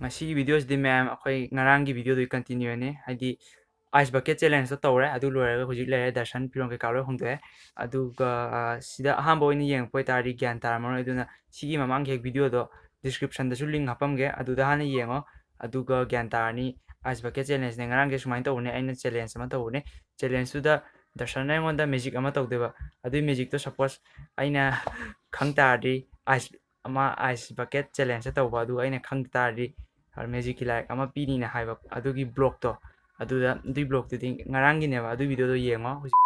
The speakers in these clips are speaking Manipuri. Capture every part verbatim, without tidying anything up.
ꯉꯁꯤꯒꯤ ꯚꯤꯗꯤꯑꯣꯁꯤꯗꯤ ꯃꯌꯥꯝ ꯑꯩꯈꯣꯏ ꯉꯔꯥꯡꯒꯤ ꯚꯤꯗꯤꯑꯣꯗꯨꯒꯤ ꯀꯟꯇꯤꯅ꯭ꯌꯨꯅꯤ, ꯍꯥꯏꯗꯤ ꯑꯥꯏꯁ ꯕꯀꯦꯠ ꯆꯦꯂꯦꯟꯖꯇꯣ ꯇꯧꯔꯦ, ꯑꯗꯨ ꯂꯣꯏꯔꯒ ꯍꯧꯖꯤꯛ ꯂꯩꯔꯦ ꯗꯔꯁꯟ ꯐꯤꯔꯣꯜ ꯀꯩꯀꯥ ꯂꯣꯏ ꯍꯣꯡꯗꯣꯛꯑꯦ꯫ ꯑꯗꯨꯒ ꯁꯤꯗ ꯑꯍꯥꯟꯕ ꯑꯣꯏꯅ ꯌꯦꯡꯉꯛꯄ ꯑꯣꯏꯇꯥꯔꯗꯤ ꯒ꯭ꯌꯥꯟ ꯇꯥꯔꯝꯃꯔꯣꯏ, ꯑꯗꯨꯅ ꯁꯤꯒꯤ ꯃꯃꯥꯡꯒꯤ ꯍꯦꯛ ꯚꯤꯗꯤꯑꯣꯗꯣ ꯗꯤꯁꯀ꯭ꯔꯤꯞꯁꯟꯗꯁꯨ ꯂꯤꯡ ꯍꯥꯞꯄꯝꯒꯦ, ꯑꯗꯨꯗ ꯍꯥꯟꯅ ꯌꯦꯡꯉꯣ, ꯑꯗꯨꯒ ꯒ꯭ꯌꯥꯟ ꯇꯥꯔꯅꯤ꯫ ꯑꯥꯏꯁ ꯕꯀꯦꯠ ꯆꯦꯂꯦꯟꯖꯅꯦ, ꯉꯔꯥꯡꯁꯦ ꯁꯨꯃꯥꯏꯅ ꯇꯧꯕꯅꯦ, ꯑꯩꯅ ꯆꯦꯂꯦꯟꯖ ꯑꯃ ꯇꯧꯕꯅꯦ꯫ ꯆꯦꯂꯦꯟꯖꯇꯨꯗ ꯗꯔꯁꯟꯅ ꯑꯩꯉꯣꯟꯗ ꯃꯦꯖꯤꯛ ꯑꯃ ꯇꯧꯗꯣꯏꯕ, ꯑꯗꯨꯏ ꯃꯦꯖꯤꯛꯇꯣ ꯁꯄꯣꯁ ꯑꯩꯅ ꯈꯪ ꯇꯥꯔꯗꯤ, ꯑꯥꯏꯁ ꯑꯃ ꯑꯥꯏꯁ ꯕꯀꯦꯠ ꯆꯦꯂꯦꯟꯖꯇ ꯇꯧꯕ ꯑꯗꯨ ꯑꯩꯅ ꯈꯪ ꯇꯥꯔꯗꯤ ꯃꯦꯖꯤꯛꯀꯤ ꯂꯥꯏꯔꯤꯛ ꯑꯃ ꯄꯤꯅꯤꯅ ꯍꯥꯏꯕ ꯑꯗꯨꯒꯤ ꯕ꯭ꯂꯣꯛꯇꯣ, ꯑꯗꯨꯗ ꯑꯗꯨꯏ ꯕ꯭ꯂꯣꯛꯇꯨꯗꯤ ꯉꯔꯥꯡꯒꯤꯅꯦꯕ, ꯑꯗꯨꯏ ꯚꯤꯗꯤꯑꯣꯗꯣ ꯌꯦꯡꯉꯣ ꯍꯧꯖꯤꯛ꯫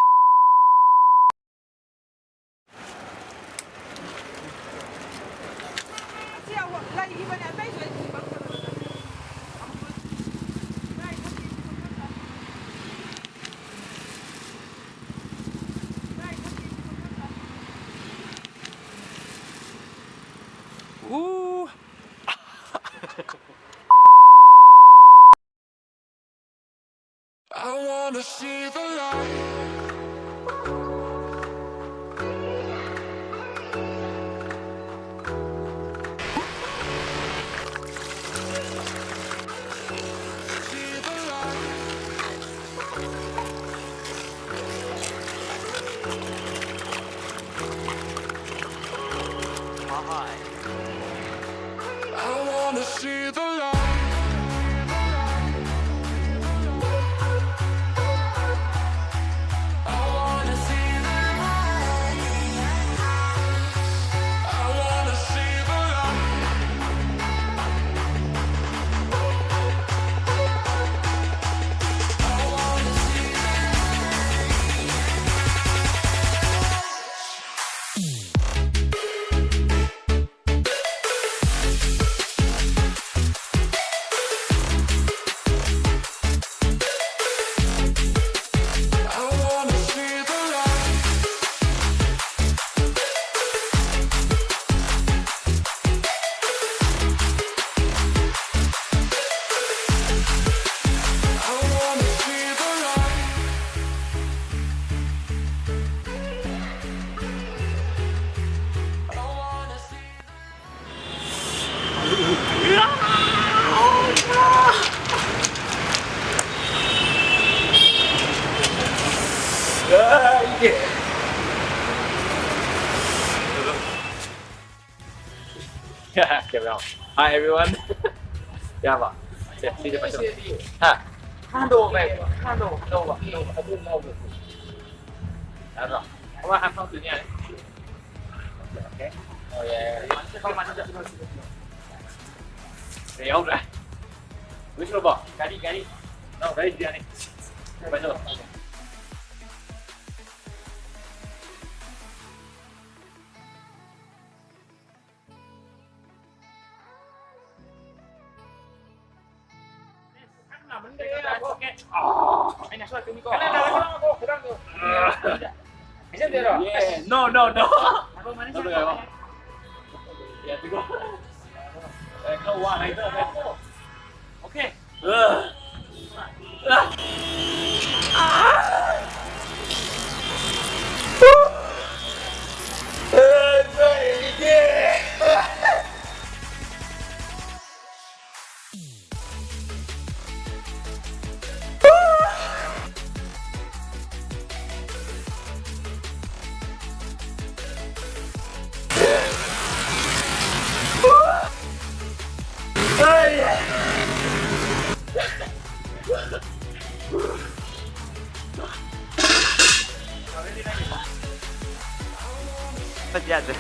I wanna see the light. See the light. I wanna see the light. I wanna see the light. I wanna see the light. I wanna see the light. Hi everyone. ꯌꯥꯕ? ꯁꯦ, ꯁꯤꯁꯦ ꯄꯥꯏꯁꯜꯂꯣ꯫ ꯍꯥ? ꯍꯥꯟꯗꯣꯛꯑꯣ, ꯚꯥꯏ꯫ ꯍꯥꯟꯗꯣꯛꯑꯣ, ꯍꯥꯟꯗꯣꯛꯑꯣ, ꯍꯥꯟꯗꯣꯛꯑꯣ꯫ ꯌꯥꯗ꯭ꯔꯣ? ꯑꯃ ꯍꯥꯟꯅ ꯐꯝꯗꯣꯏꯅꯦ, ꯌꯥꯔꯦ꯫ ꯑꯣꯀꯦ꯫ ꯑꯣ, ꯌꯥꯏ, ꯌꯥꯏ꯫ ꯁꯤ ꯌꯥꯎꯗ꯭ꯔꯦ꯫ ꯂꯣꯏꯁꯤꯜꯂꯕꯣ? ꯒꯥꯔꯤ, ꯒꯥꯔꯤ꯫ ꯅꯥꯎ, ꯒꯥꯔꯤꯗꯤ ꯌꯥꯅꯤ꯫ ꯄꯥꯏꯁꯜꯂꯣ꯫ Yeah. No, no, no. ꯌꯥꯗꯦꯀꯣ꯫ ꯑꯦ, ꯈꯔ ꯋꯥꯅ ꯍꯥꯏꯗꯣꯛꯑꯒꯦ꯫ ꯑꯣꯀꯦ꯫ ꯌꯥꯗ꯭ꯔꯦ꯫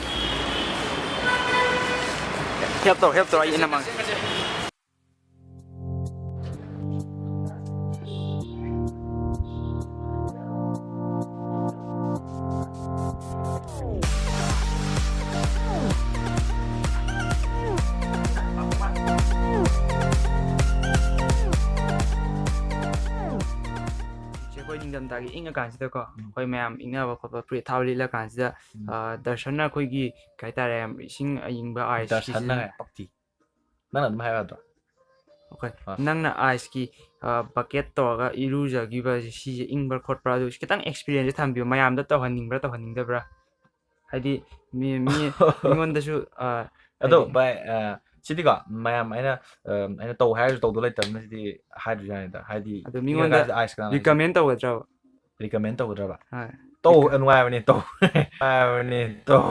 Help ꯇꯧꯔꯣ, help ꯇꯧꯔꯣ, ꯑꯩ ꯏꯅꯝꯃꯒ꯫ ꯍꯧꯖꯤꯛꯁꯦ ꯑꯩꯈꯣꯏ ꯅꯤꯡꯊꯝꯊꯥꯒꯤ ꯏꯪꯉꯀꯥꯟꯁꯤꯗꯀꯣ, ꯎꯝ꯫ ꯑꯩꯈꯣꯏ ꯃꯌꯥꯝ ꯏꯪꯅꯕ ꯈꯣꯠꯄ ꯐꯨꯔꯤꯠ ꯊꯥꯕ ꯂꯤꯠꯂꯀꯥꯟꯁꯤꯗ, ꯎꯝ꯫ ꯑ, ꯗꯔꯁꯟꯅ ꯑꯩꯈꯣꯏꯒꯤ ꯀꯩ ꯍꯥꯏꯇꯥꯔꯦ, ꯏꯁꯤꯡ ꯑꯏꯪꯕ ice ꯀꯤ ꯗꯔꯁꯟꯅ ꯁꯤꯖꯤꯟꯅ- ꯀꯥꯏ? ꯄꯛꯇꯤ꯫ ꯅꯪꯅ ꯑꯗꯨꯝ ꯍꯥꯏꯌꯨ ꯌꯥꯗ꯭ꯔꯣ? ꯑꯩꯈꯣꯏ ꯑꯥ꯫ ꯅꯪꯅ ice ꯀꯤ, ꯑ, bucket ꯇꯧꯔꯒ ꯏꯔꯨꯖꯈꯤꯕꯁꯦ, ꯁꯤꯁꯦ ꯏꯪꯕ꯭ꯔꯥ ꯈꯣꯠꯄ꯭ꯔꯥ? ꯑꯗꯨ ꯈꯤꯇꯪ experience ꯁꯦ ꯊꯝꯕꯤꯌꯨ꯫ ꯃꯌꯥꯝꯗ ꯇꯧꯍꯟꯅꯤꯡꯕ꯭ꯔꯥ, ꯇꯧꯍꯟꯅꯤꯡꯗꯕ꯭ꯔꯥ? ꯍꯥꯏꯗꯤ ꯃꯤ, ꯃꯤ, ꯃꯤꯉꯣꯟꯗꯁꯨ, ꯑ, ꯑꯗꯣ ꯍꯥꯏꯗꯤ ꯚꯥꯏ, ꯑ, ꯁꯤꯗꯤꯀꯣ, ꯃꯌꯥꯝ ꯑꯩꯅ, ꯑ, ꯑꯩꯅ ꯇꯧ ꯍꯥꯏꯔꯁꯨ ꯇꯧꯗꯧ ꯂꯩꯇꯕꯅꯤꯅ ꯁꯤꯗꯤ ꯍꯥꯏꯗ꯭ꯔꯁꯨ ꯌꯥꯅꯤꯗ꯫ ꯍꯥꯏꯗꯤ ꯑꯗꯣ ꯃꯤꯉꯣꯟꯗ ꯏꯪꯉꯀꯥꯟꯁꯤꯗ ice ꯀꯅꯥꯅ recommend ꯇꯧꯒꯗ꯭ꯔꯕ? Recommend ꯇꯧꯒꯗ꯭ꯔꯕ? ꯍꯣꯏ꯫ ꯇꯧ, ꯅꯨꯡꯉꯥꯏꯕꯅꯦ, ꯇꯧ꯫ ꯅꯨꯡꯉꯥꯏꯕꯅꯦ, ꯇꯧ꯫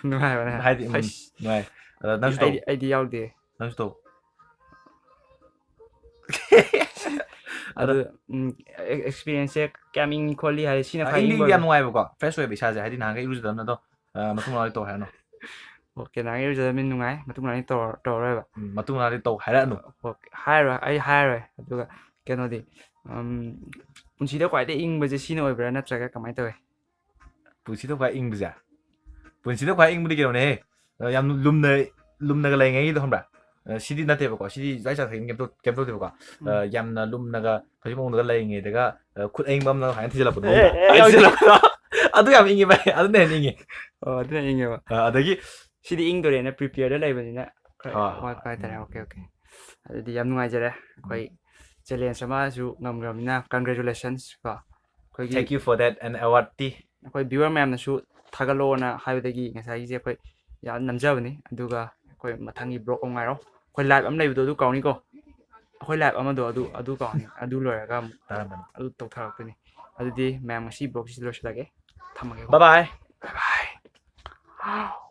ꯅꯨꯡꯉꯥꯏꯕꯅꯦ꯫ ꯍꯥꯏꯗꯤ, ꯎꯝ, ꯑꯩꯁ꯫ ꯅꯨꯡꯉꯥꯏ꯫ ꯑꯗ ꯅꯪꯁꯨ ꯇꯧ꯫ ꯑꯩꯗꯤ ꯑꯩꯗꯤ ꯌꯥꯎꯗꯦ꯫ ꯅꯪꯁꯨ ꯇꯧ꯫ ꯑꯗꯨ ꯎꯝ, ꯑꯦ- experience ꯁꯦ ꯀꯌꯥꯝ ꯏꯪꯉꯤ ꯈꯣꯠꯂꯤ ꯍꯥꯏ, ꯁꯤꯅ ꯑ, ꯈ꯭ꯋꯥꯏ ꯏꯪꯗꯤ ꯏꯪꯕ ꯌꯥꯝ ꯑꯣꯏꯔꯦ꯫ ꯅꯨꯡꯉꯥꯏꯕꯀꯣ, fresh ꯑꯣꯏꯕ ꯏꯁꯥꯁꯦ, ꯍꯥꯏꯗꯤ ꯅꯍꯥꯟꯈꯩ ꯏꯔꯨꯖꯗꯕꯅ꯫ ꯑꯗꯣ ꯑ, ꯃꯇꯨꯡ ꯃꯅꯥꯎꯗꯤ ꯇꯧ ꯍꯥꯏꯔꯅꯨ꯫ ꯑꯣꯀꯦ, ꯅꯍꯥꯟꯒꯩ ꯏꯔꯨꯖꯗꯕꯅꯤꯅ ꯅꯨꯡꯉꯥꯏ, ꯃꯇꯨꯡ ꯃꯅꯥꯎꯗꯤ ꯇꯧꯔ- ꯇꯧꯔꯔꯣꯏꯕ꯫ ꯎꯝ, ꯃꯇꯨꯡ ꯃꯅꯥꯎꯗꯤ ꯇꯧ ꯍꯥꯏꯔꯛꯑꯅꯨ꯫ ꯑꯣꯀꯦ, ꯍꯥꯏꯔꯣꯏ, ꯑꯩ ꯍꯥꯏꯔꯣꯏ꯫ ꯑꯗꯨꯒ ꯀꯩꯅꯣꯗꯤ, ꯎꯝ, ꯄꯨꯟꯁꯤꯗ ꯈ꯭ꯋꯥꯏꯗꯒꯤ ꯏꯪꯕꯁꯦ ꯁꯤꯅ ꯑꯣꯏꯕ꯭ꯔꯥ, ꯅꯠꯇ꯭ꯔꯒ ꯀꯃꯥꯏꯅ ꯇꯧꯋꯤ? ꯄꯨꯟꯁꯤꯗ ꯈ꯭ꯋꯥꯏ ꯏꯪꯕꯁꯦ, ꯄꯨꯟꯁꯤꯗ ꯈ꯭ꯋꯥꯏ ꯏꯪꯕꯗꯤ ꯀꯩꯅꯣꯅꯦꯍꯦ? ꯑ, ꯌꯥꯝ ꯂꯨꯝꯅ ꯂꯨꯝꯅꯒ ꯂꯩꯉꯩꯒꯤꯗꯣ ꯈꯪꯕ꯭ꯔꯥ? ꯑ, ꯁꯤꯗꯤ ꯅꯠꯇꯦꯕꯀꯣ, ꯁꯤꯗꯤ ꯏꯆꯥꯏ ꯆꯥꯏꯊꯣꯛꯏ, ꯀꯩꯝ ꯇꯧ- ꯀꯩꯝ ꯇꯧꯗꯦꯕꯀꯣ꯫ ꯑ, ꯎꯝ꯫ ꯌꯥꯝꯅ ꯂꯨꯝꯅꯒ ꯍꯧꯖꯤꯛ ꯃꯑꯣꯡꯗꯒ ꯂꯩꯔꯤꯉꯩꯗꯒ, ꯑ, ꯈꯨꯠ ꯑꯏꯪꯕ ꯑꯃꯅ ꯁꯨꯃꯥꯏꯅ ꯊꯤꯖꯤꯜꯂꯛꯄꯗꯣ ꯑꯦ, ꯈꯪꯕ꯭ꯔꯥ? ꯑꯦ, ꯑꯦ, ꯊꯤꯖꯤꯜꯂꯛꯄꯗꯣ꯫ ꯑꯗꯨ ꯌꯥꯝ ꯏꯪꯉꯦ ꯚꯥꯏ, ꯑꯗꯨꯅ ꯍꯦꯟꯅ ꯏꯪꯉꯦ꯫ ꯑꯣ, ꯑꯗꯨꯅ ꯏꯪꯉꯦꯕ꯫ ꯑ, ꯑꯗꯒꯤ ꯁꯤꯗꯤ ꯏꯪꯗꯣꯔꯦꯅ prepare ꯗ ꯂꯩꯕꯅꯤꯅ ꯈꯔ ꯑꯥ, ꯋꯥꯠꯄ ꯍꯥꯏꯇꯥꯔꯦ꯫ ꯎꯝ꯫ Okay, okay. ꯑꯗꯨꯗꯤ ꯌꯥꯝ ꯅꯨꯡꯉꯥꯏꯖꯔꯦ꯫ ꯑꯩꯈꯣꯏ challenge ꯑꯃꯁꯨ ꯉꯝꯈ꯭ꯔꯕꯅꯤꯅ congratulations ꯀꯣ꯫ ꯑꯩꯈꯣꯏꯒꯤ thank you for that and award T. ꯑꯩꯈꯣꯏ viewer ꯃꯌꯥꯝꯅꯁꯨ ꯊꯥꯒꯠꯂꯛꯑꯣꯅ ꯍꯥꯏꯕꯗꯒꯤ ꯉꯁꯥꯏꯒꯤꯁꯦ ꯑꯩꯈꯣꯏ ꯌꯥꯝ ꯅꯝꯖꯕꯅꯤ꯫ ꯑꯗꯨꯒ ꯑꯩꯈꯣꯏ ꯃꯊꯪꯒꯤ vlog ꯑꯃ ꯉꯥꯏꯔꯣ꯫ ꯑꯩꯈꯣꯏ live ꯑꯃ ꯂꯩꯕꯗꯣ ꯑꯗꯨ ꯀꯥꯎꯅꯤꯀꯣ꯫ ꯑꯩꯈꯣꯏ live ꯑꯃꯗꯣ ꯑꯗꯨ ꯑꯗꯨ ꯀꯥꯎꯅꯤ꯫ ꯑꯗꯨ ꯂꯣꯏꯔꯒ ꯑꯃꯨꯛ ꯇꯥꯔꯝꯕꯅꯤ꯫ ꯑꯗꯨ ꯇꯧꯊꯔꯛꯇꯣꯏꯅꯤ꯫ ꯑꯗꯨꯗꯤ ꯃꯌꯥꯝ, ꯉꯁꯤ vlog ꯁꯤꯗ ꯂꯣꯏꯁꯤꯜꯂꯒꯦ꯫ ꯊꯝꯃꯒꯦꯀꯣ꯫ Bye bye꯫ Bye bye꯫